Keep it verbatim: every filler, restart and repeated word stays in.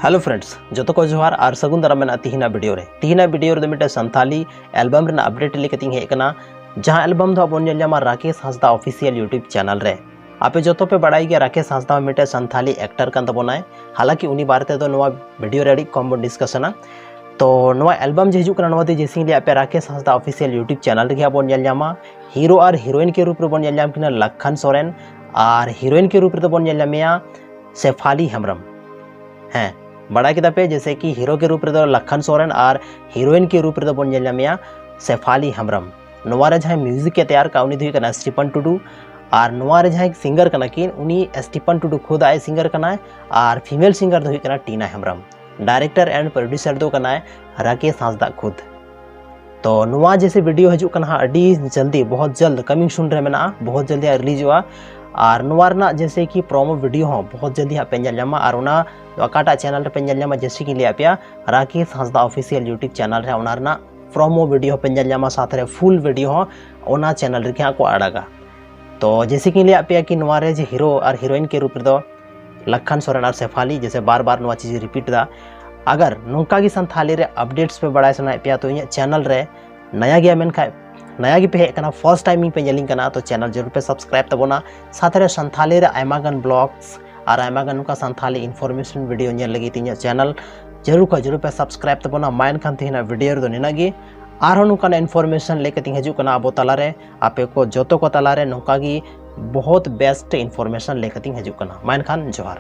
Hello friends, ᱡᱚᱛᱚ ᱠᱚ ᱡᱚᱦᱟᱨ ᱟᱨ ᱥᱟᱹᱜᱩᱱ ᱫᱟᱨᱟᱢ ᱢᱮᱱᱟᱜᱼᱟ ᱛᱤᱦᱤᱧᱟᱜ ᱵᱷᱤᱰᱤᱭᱳ ᱨᱮ᱾ ᱛᱤᱦᱤᱧᱟᱜ ᱵᱷᱤᱰᱤᱭᱳ ᱨᱮᱫᱚ ᱢᱤᱫᱴᱮᱱ ᱥᱟᱱᱛᱷᱟᱞᱤ ᱮᱞᱵᱟᱢ ᱨᱮᱱᱟᱜ ᱟᱯᱰᱮᱴ ᱞᱟᱹᱭ ᱠᱟᱛᱮᱧ ᱦᱮᱡ ᱟᱠᱟᱱᱟ, ᱡᱟᱦᱟᱸ ᱮᱞᱵᱟᱢ ᱫᱚ ᱦᱟᱸᱜ ᱵᱚᱱ ᱧᱮᱞ ᱧᱟᱢᱟ ᱨᱟᱠᱮᱥ ᱦᱟᱸᱥᱫᱟ ᱚᱯᱷᱤᱥᱤᱭᱟᱞ ᱭᱩᱴᱩᱵᱽ ᱪᱮᱱᱮᱞ ᱨᱮ᱾ ᱟᱯᱮ ᱡᱚᱛᱚ ᱯᱮ ᱵᱟᱲᱟᱭ ᱜᱮᱭᱟ ᱨᱟᱠᱮᱥ ᱦᱟᱸᱥᱫᱟ ᱦᱚᱸ ᱢᱤᱫᱴᱮᱱ ᱥᱟᱱᱛᱷᱟᱞᱤ ᱮᱠᱴᱟᱨ ᱠᱟᱱ ᱛᱟᱵᱚᱱᱟᱭ, ᱦᱟᱞᱟᱝᱠᱤ ᱩᱱᱤ ᱵᱟᱨᱮ ᱛᱮᱫᱚ ᱱᱚᱣᱟ ᱵᱷᱤᱰᱤᱭᱳ ᱨᱮ ᱟᱹᱰᱤ ᱠᱚᱢ ᱵᱚᱱ ᱰᱤᱥᱠᱟᱥᱚᱱᱟ᱾ ᱛᱚ ᱱᱚᱣᱟ ᱮᱞᱵᱟᱢ ᱡᱮ ᱦᱤᱡᱩᱜ ᱠᱟᱱᱟ, ᱱᱚᱣᱟ ᱫᱚ ᱡᱮᱭᱥᱮ ᱞᱟᱹᱭᱟᱫ ᱯᱮ ᱨᱟᱠᱮᱥ ᱦᱟᱸᱥᱫᱟ ᱚᱯᱷᱤᱥᱤᱭᱟᱞ ᱭᱩᱴᱩᱵᱽ ᱪᱮᱱᱮᱞ ᱨᱮᱜᱮ ᱦᱟᱸᱜ ᱵᱚᱱ ᱧᱮᱞ ᱧᱟᱢᱟ᱾ ᱦᱤᱨᱳ ᱟᱨ ᱦᱤᱨᱳᱭᱤᱱ ᱠᱮ ᱨᱩᱯ ᱨᱮᱵᱚᱱ ᱧᱮᱞ ᱧᱟᱢ ᱠᱤᱱᱟ ᱞᱟᱠᱷᱟᱱ ᱥᱚᱨᱮᱱ, ᱟᱨ ᱦᱤᱨᱳᱭᱤᱱ ᱠᱮ ᱨᱩᱯ ᱨᱮᱫᱚ ᱵᱚᱱ ᱧᱮᱞ ᱧᱟᱢᱮᱭᱟ ᱥᱮᱯᱷᱟᱞᱤ ᱦᱮᱢᱵᱨᱚᱢ᱾ ᱦᱮᱸ, ᱵᱟᱲᱟᱭ ᱠᱮᱫᱟ ᱯᱮ ᱡᱮᱭᱥᱮ ᱠᱤ ᱦᱤᱨᱳ ᱠᱮ ᱨᱩᱯ ᱨᱮᱫᱚ ᱞᱟᱠᱷᱟᱱ ᱥᱚᱨᱮᱱ ᱟᱨ ᱦᱤᱨᱳᱭᱤᱱ ᱠᱮ ᱨᱩᱯ ᱨᱮᱫᱚ ᱵᱚᱱ ᱧᱮᱞ ᱧᱟᱢᱮᱭᱟ ᱥᱮᱯᱷᱟᱞᱤ ᱦᱮᱢᱵᱨᱚᱢ᱾ ᱱᱚᱣᱟ ᱨᱮ ᱡᱟᱦᱟᱸᱭ ᱢᱤᱭᱩᱡᱤᱠ ᱮ ᱛᱮᱭᱟᱨ ᱠᱟᱜᱼᱟ ᱩᱱᱤ ᱫᱚ ᱦᱩᱭᱩᱜ ᱠᱟᱱᱟ ᱥᱴᱤᱯᱷᱟᱱ ᱴᱩᱰᱩ, ᱟᱨ ᱱᱚᱣᱟ ᱨᱮ ᱡᱟᱦᱟᱸᱭ ᱥᱤᱝᱜᱟᱨ ᱠᱟᱱᱟ ᱠᱤᱱ ᱩᱱᱤ ᱥᱴᱤᱯᱷᱟᱱ ᱴᱩᱰᱩ ᱠᱷᱩᱫ ᱟᱡ ᱥᱤᱝᱜᱟᱨ ᱠᱟᱱᱟᱭ, ᱟᱨ ᱯᱷᱤᱢᱮᱞ ᱥᱤᱝᱜᱟᱨ ᱫᱚ ᱦᱩᱭᱩᱜ ᱠᱟᱱᱟ ᱴᱤᱱᱟ ᱦᱮᱢᱵᱨᱚᱢ᱾ ᱰᱟᱭᱨᱮᱠᱴᱚᱨ ᱮᱱᱰ ᱯᱨᱚᱰᱭᱩᱥᱟᱨ ᱫᱚ ᱠᱟᱱᱟᱭ ᱨᱟᱠᱮᱥ ᱦᱟᱸᱥᱫᱟ ᱠᱷᱩᱫ᱾ ᱛᱚ ᱱᱚᱣᱟ ᱡᱮᱭᱥᱮ ᱵᱷᱤᱰᱤᱭᱳ ᱦᱤᱡᱩᱜ ᱠᱟᱱᱟ ᱦᱟᱸᱜ ᱟᱹᱰᱤ ᱡᱚᱞᱫᱤ, ᱵᱚᱦᱚᱛ ᱡᱚᱞᱫ ᱠᱟᱢᱤᱝ ᱥᱩᱱ ᱨᱮ ᱢᱮᱱᱟᱜᱼᱟ, ᱵᱚᱦᱚᱛ ᱡᱚᱞᱫᱤ ᱦᱟᱸᱜ ᱨᱤᱞᱤᱡᱚᱜᱼᱟ᱾ ᱟᱨ ᱱᱚᱣᱟ ᱨᱮᱱᱟᱜ ᱡᱮᱭᱥᱮ ᱠᱤ ᱯᱨᱚᱢᱳ ᱵᱷᱤᱰᱤᱭᱳ ᱦᱚᱸ ᱵᱚᱦᱚᱛ ᱡᱚᱞᱫᱤ ᱦᱟᱸᱜ ᱯᱮ ᱧᱮᱞ ᱧᱟᱢᱟ, ᱟᱨ ᱚᱱᱟ ᱚᱠᱟᱴᱟᱜ ᱪᱮᱱᱮᱞ ᱨᱮᱯᱮ ᱧᱮᱞ ᱧᱟᱢᱟ, ᱡᱮᱭᱥᱮ ᱠᱤᱧ ᱞᱟᱹᱭᱟᱫ ᱯᱮᱭᱟ ᱨᱟᱠᱮᱥ ᱦᱟᱸᱥᱫᱟ ᱚᱯᱷᱤᱥᱤᱭᱟᱞ ᱭᱩᱴᱩᱵᱽ ᱪᱮᱱᱮᱞ ᱨᱮ, ᱚᱱᱟ ᱨᱮᱱᱟᱜ ᱯᱨᱚᱢᱳ ᱵᱷᱤᱰᱤᱭᱳ ᱦᱚᱸᱯᱮ ᱧᱮᱞ ᱧᱟᱢᱟ, ᱥᱟᱶᱛᱮ ᱨᱮ ᱯᱷᱩᱞ ᱵᱷᱤᱰᱤᱭᱳ ᱦᱚᱸ ᱚᱱᱟ ᱪᱮᱱᱮᱞ ᱨᱮᱜᱮ ᱦᱟᱸᱜ ᱠᱚ ᱟᱲᱟᱜᱟ᱾ ᱛᱚ ᱡᱮᱭᱥᱮ ᱠᱤᱧ ᱞᱟᱹᱭᱟᱫ ᱯᱮᱭᱟ ᱠᱤ ᱱᱚᱣᱟ ᱨᱮ ᱡᱮ ᱦᱤᱨᱳ ᱟᱨ ᱦᱤᱨᱳᱭᱤᱱ ᱠᱮ ᱨᱩᱯ ᱨᱮᱫᱚ ᱞᱟᱠᱷᱟᱱ ᱥᱚᱨᱮᱱ ᱟᱨ ᱥᱮᱯᱷᱟᱞᱤ, ᱡᱮᱭᱥᱮ ᱵᱟᱨ ᱵᱟᱨ ᱱᱚᱣᱟ ᱪᱤᱡᱽ ᱨᱤᱯᱤᱴ ᱮᱫᱟ᱾ ᱟᱜᱟᱨ ᱱᱚᱝᱠᱟ ᱜᱮ ᱥᱟᱱᱛᱷᱟᱞᱤ ᱨᱮ ᱟᱯᱰᱮᱴᱥ ᱯᱮ ᱵᱟᱲᱟᱭ ᱥᱟᱱᱟᱭᱮᱫ ᱯᱮᱭᱟ ᱛᱚ ᱤᱧᱟᱹᱜ ᱪᱮᱱᱮᱞ ᱨᱮ ᱱᱟᱭᱟ ᱜᱮᱭᱟ ᱢᱮᱱᱠᱷᱟᱱ ᱱᱟᱭᱟ ᱜᱮᱯᱮ ᱦᱮᱡ ᱟᱠᱟᱱᱟ, ᱯᱷᱟᱨᱥᱴ ᱴᱟᱭᱤᱢ ᱯᱮ ᱧᱮᱞᱤᱧ ᱠᱟᱱᱟ, ᱛᱚ ᱪᱮᱱᱮᱞ ᱡᱟᱹᱨᱩᱲ ᱯᱮ ᱥᱟᱵᱥᱠᱨᱟᱭᱤᱵ ᱛᱟᱵᱚᱱᱟ᱾ ᱥᱟᱶᱛᱮ ᱨᱮ ᱥᱟᱱᱛᱷᱟᱞᱤ ᱨᱮ ᱟᱭᱢᱟ ᱜᱟᱱ ᱵᱞᱚᱜᱥ ᱟᱨ ᱟᱭᱢᱟ ᱜᱟᱱ ᱱᱚᱝᱠᱟ ᱥᱟᱱᱛᱷᱟᱞᱤ ᱤᱱᱯᱷᱚᱨᱢᱮᱥᱚᱱ ᱵᱷᱤᱰᱤᱭᱳ ᱧᱮᱞ ᱞᱟᱹᱜᱤᱫ ᱤᱧᱟᱹᱜ ᱪᱮᱱᱮᱞ ᱡᱟᱹᱨᱩᱲ ᱠᱷᱚᱱ ᱡᱟᱹᱨᱩᱲ ᱯᱮ ᱥᱟᱵᱥᱠᱨᱟᱭᱤᱵ ᱛᱟᱵᱚᱱᱟ᱾ ᱢᱟ ᱮᱱᱠᱷᱟᱱ ᱛᱮᱦᱮᱧᱟᱜ ᱵᱷᱤᱰᱤᱭᱳ ᱨᱮᱫᱚ ᱱᱤᱱᱟᱹᱜ ᱜᱮ᱾ ᱟᱨᱦᱚᱸ ᱱᱚᱝᱠᱟᱱᱟᱜ ᱤᱱᱯᱷᱚᱨᱢᱮᱥᱚᱱ ᱞᱟᱹᱭ ᱠᱟᱛᱮᱧ ᱦᱤᱡᱩᱜ ᱠᱟᱱᱟ ᱟᱵᱚ ᱛᱟᱞᱟᱨᱮ, ᱟᱯᱮ ᱠᱚ ᱡᱚᱛᱚ ᱠᱚ ᱛᱟᱞᱟᱨᱮ ᱱᱚᱝᱠᱟ ᱜᱮ ᱵᱚᱦᱚᱛ ᱵᱮᱥᱴ ᱤᱱᱯᱷᱚᱨᱢᱮᱥᱚᱱ ᱞᱟᱹᱭ ᱠᱟᱛᱮᱧ ᱦᱤᱡᱩᱜ ᱠᱟᱱᱟ᱾ ᱢᱟ ᱮᱱᱠᱷᱟᱱ ᱡᱚᱦᱟᱨ᱾